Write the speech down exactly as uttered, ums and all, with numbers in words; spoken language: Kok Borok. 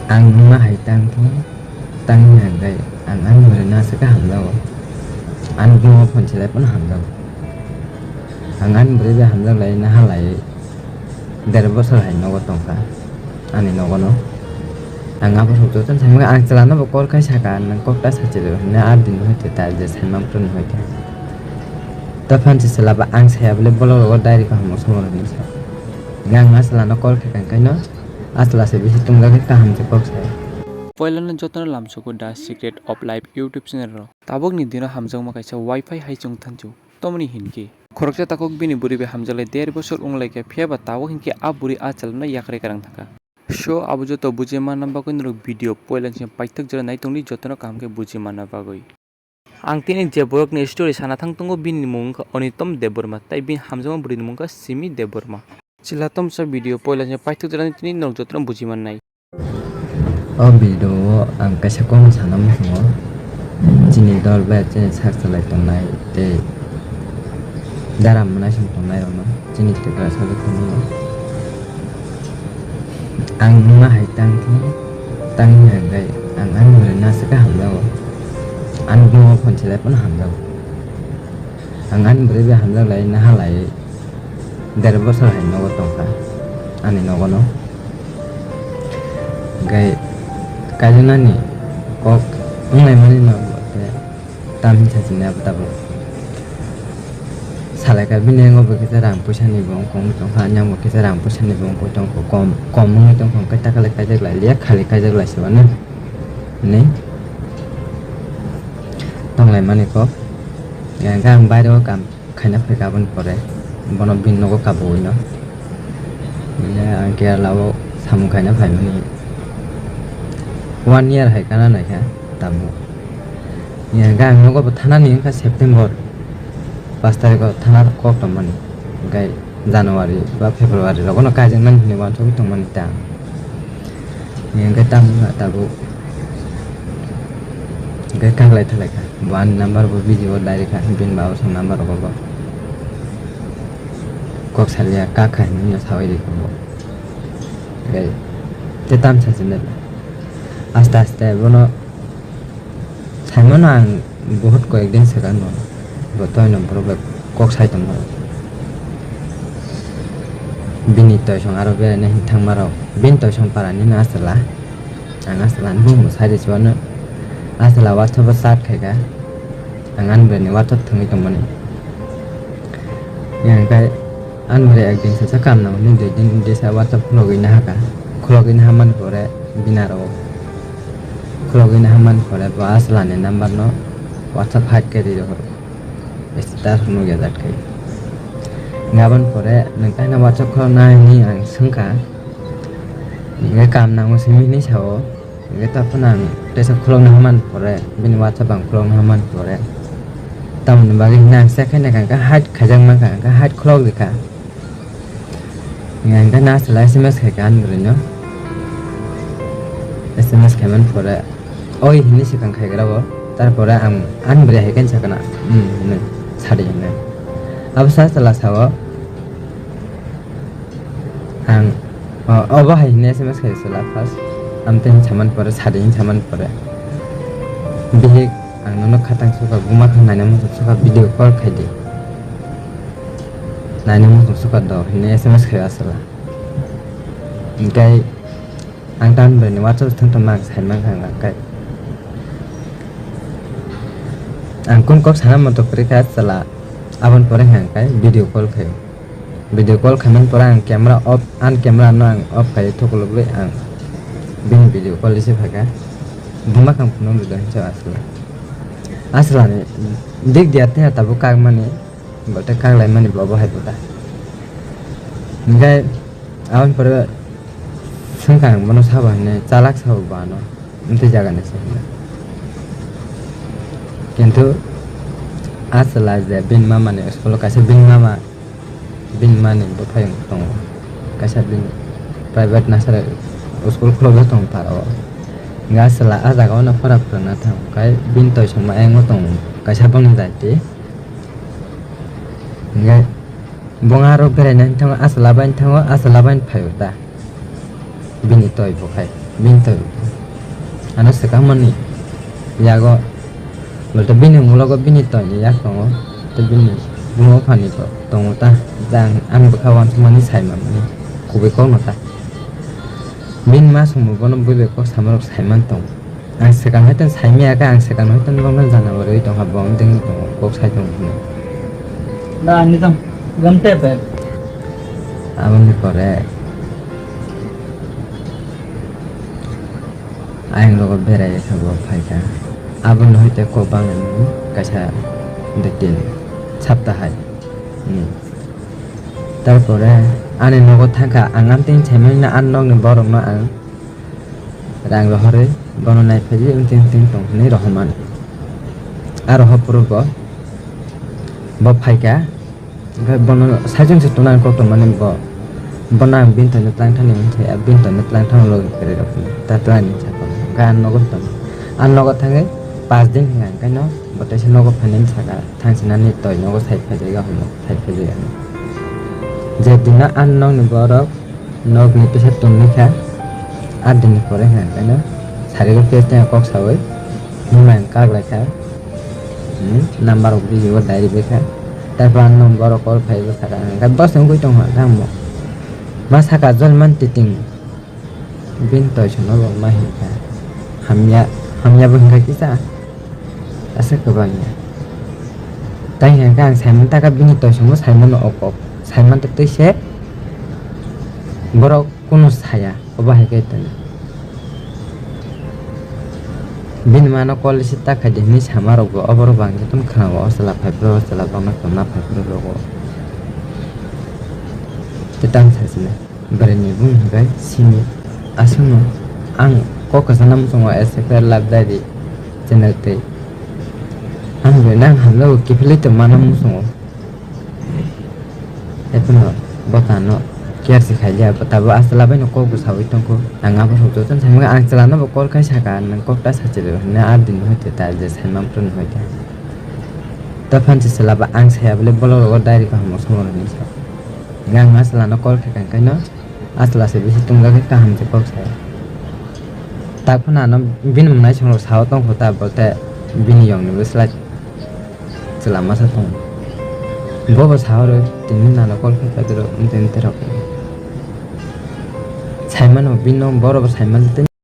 Ang wngma hai tang thung, tang hwnka hwnkhe ang ani bwrwino aswk khe hamjago. Ani buma phone se lai phano hamjago. Ang ani bwrwi bai hamjak lai naha lai der bosor hai nogo tongkha, ani nogono. Ang abo suk jotono saimano, ang chwlano bo call khai saka, "Nwng kok ta sachi rw," hwnwi, "Aa din hoite ta je saimang phuru ni hoite." Tei phan se chwla ba ang saya bole bolok rogo diary kaham o somo rwni sa. Ang a chwlano call khai kha, hwnkhai no a chwla se bisi tungjak khe kaham se kok saya. Poilano jotono lamsogo The Secret of Life YouTube channel ro. Tabukni dino hamjakma kaisa wifi hai chwng thansu. Tomoni hinkhe khoroksa takhuk bini bwrwi bai hamjaklai der bosor wnglaikha, phiya ba tabuk hinkhe a bwrwi a chwlano yakarwi kwrwng thangkha. So, abo joto buji manna bagwi norok video poila ni simi paithak jora nai tongdi, jotono kaham khe buji manna bagwi. Ang tini je borokni story sana thang tongo, bini mung wngkha Onitom Debbarma, tei bini hamjakma bwrwini mung wngkha Simi Debbarma. Chwla tomsa video poila ni simi paithak jora nai tini norok jotono buji mannai. O video o ang kaisa kokno sana muchungo, chini dol bai chini sak chalai tongnai tei dara mwnaisong tongnai rokno, chini Tripura sajwk phano ang wngma hai tang thung, tang hwnka hwnkhe ang ani bwrwino aswk khe hamjago, ani buma phone se lai phano hamjago. Ang ani bwrwi bai hamjak lai naha lai der bosor hai nogo tongkha, ani nogono. Hwnkhe kaijaknani kok wnglaimani no bo tei tam hinsa sini abo tabuk salaikha, bini yango bo kisa rang puisa ni bo wngkha, wngwi tongkha, ani yango kisa rang puisa ni bo wngkha, wngwi tongkha, kom, kom wngwi tongkha, hwnkhe takale kaijak lai liya, khali kaijak lai se mano hinwi tonglaimani kok. Hwnkhe ang baireo kam khaina phaikha aboni pore, bono bini nogo kabui no. Bini ang Kerala o samung khaina phaimani one year hai kana naikha tabuk. Hwnkhe ang nogo bo thanani wngkha September pash tarikh o thana kok tongmani. Hwnkhe January ba February rogono kaijaknani hinwi uansugwi tongmani ta. Hwnkhe tamo wngkha tabuk. Hwnkhe kaglai thalaikha. Bo ani number bo busy o diary kha. Bini baba song number rogo bo. Kok salia kak kha hinwi no sawi rikha bo. Hwnkhe tei tam sachinai. Aste aste bono saimano ang. Buhut koyek din swkang no bo toino borok bai kok sai tongo. Bini toisong aro beraina hin thangma rok, bini toisong para nini aswla, ang aswla ni bumung sai rwchibano aswla WhatsApp o chat khaikha, ang ani bwrwi ni WhatsApp thwngwi tongmani. Yang kai. Ani bwrwi ekdin sasa kam nango hwnwi dui din disa WhatsApp khulogwi nahakha. Khulogwi nahamani pore bini aro khulogwi nahamani pore bo aswlani number no WhatsApp hide khe rwi rohor. Status nukya jat khai. Aboni pore nwng kaisa WhatsApp khulokna hinwi ang swngkha. Hwnkhe kam nango simi hinwi sao. Hwnkhe tei phano ang teisa khulokna hamani pore, bini WhatsApp ang khulokna hamani pore, tamoni bagwi hwnwi ang check khaina hwnkhe hide khaijak mankha, hwnkhe hide khulok rikha. Hwnkhe hwnkhe aswla S M S khaikha ani bwrwino. S M S khaimani pore, "Oi," hinwi swkang khaigra bo. Tarpore ang ani bwrwi hai khe sakna, "Hmm," hinwi, "Sadi," hinwi. Abo sa chwla sao. Ang, o, obo hai hwnwi S M S khai sala first. Amtwi hwnwi samani pore, sadi hwnwi samani pore. Bihik, ang nono khatang sukha, buma kha naina muchung sukha, video call khai di. Naina muchung sukha do hwnwi S M S khai asala. Hwnkhe ang tan bai ni WhatsApp thang tongma ang sai mankha hwnkhe. Ang kun kok sana moto kwrwi kha asala. Aboni pore hwnkhe video call khai. Video call khaimani pore ang camera off, ani camera no ang off khai thukulukwi ang bini video call receive khaikha. Buma kang phunukdi do hinsa aswla. Aswlani dik diya tei tabuk kakmani, bo tei kaklaimani bo obo hai bo ta. Hwnkhe aboni pore swngkha ang bono sabo hinwi, chalak sabo bo ano. Amtwi jaga ni se hwnwi. Kintu aswla je bini mama ni school o kaisa bini mama, bini mani bwphai wng tongo. Kaisa bini private nursery school khulokjak tongo para o. Hwnkhe aswla ah jaga o no pora phrwngna thang khai bini toisongma ayang o tongo kaisa bongni daiti. Hwnkhe bong aro beraina thango, aswla bai thango, aswla bai phaio ta. Bini toi bo khai. Bini toi ano swkangmani yago, bolte bini ulogo bini toini yak tongo, tei bini buma phani bo tongo ta. Jang ani bwkha uansukmani saimani kubui kokno ta. Bini ma songbo bono bui bai kok samarok saiman tongo. Ang swkang hai tong saimaya khe, ang swkang hai tong bono jana bo rwi tongkha, bo wng tengwi tongo, kok sai tongo hwnwi. Da, ani tong, gam te pe. Aboni pore ayang rogo berai kha, bo phaikha. Aboni hoite kok bangni kaisa dui tin sapta hai. Hmm. Tarpore ani nogo thangkha, ang amtwini saimani na ani nokni borokno ang rang rohorwi bono naiphaiwi wngtwng wngtwng tong hwnwi rohormani. Aro hopro bo, bo phaikha, hwnkhe bono saichung se tongna ang kok tongmani bo, bono ang bini toino tlangthani hwnwi sai, bini toino tlangthangno logi kwrwi rok ta tlangni sakha hwnkhe ang nogo tong, ang nogo thangwi pas din hwnka hwnkhe no bo teisa nogo phainani saka. Thangsinani toi nogo sai phaijaga hwnwi, sai phaijaga hwnwi. Je dina ang nokni borok nokni teisa tongwi kha, aa dinni pore hwnka hwnkhe no sarigo khe tei kok saui bumai ang kak lai kha, hmm, number rok video diary bai kha. Tarpor ang nokni borok call phaiwi saka hwnka hwnkhe bwswk wngwi tongkha hwnka hwnkhe ang bo ma saka jolman titing. Bini toisongno bo ma hinkha, hamya, hamya bo hinkha kisa, aswk kwbangya. Tai hinkha ang saiman taka bini toisongno saiman o kok, saiman twi twi se borok kunu saya, obo hai khe tong. Bini mano call receive ta khaidi hinwi sama rok bo, oborok bo ang jotono khwnao, o chwla phai phuru, o chwla bangma tongna phai phuru rogo. Tei tamo sai sini. Bwrwini bumung hwnkhe simi. Aswkno ang kok kwchangna muchungo S F R Love Diary channel tei. Ang bwrwino ang hamjakgo kiphilwi tongmano muchungo. Ephano bo tano care se khailiya, bo tabuk a chwla baino kok bo saui tongkho. Ang abo rok jotono saimano, ang chwlano bo call khai saka, nwng kok ta sachi rw hwnwi, a din hoite ta je saimang phuru hoite. Ta phan se chwla ba ang saya bole bolok rogo diary kaham bo somo rw hwnwi sa. Ang a chwlano call khe kang kaino, a chwla se bisi tongjakgwi kaham se kok saya. Tak phano ano bini mwnaisong rok sao tongkho ta, bo tei bini yong ni bwslai chwla masa tongo. Bo bo sao rw tini nano call khe paidoro wngte wngte rok. Saimano bini borok bo saimano tei.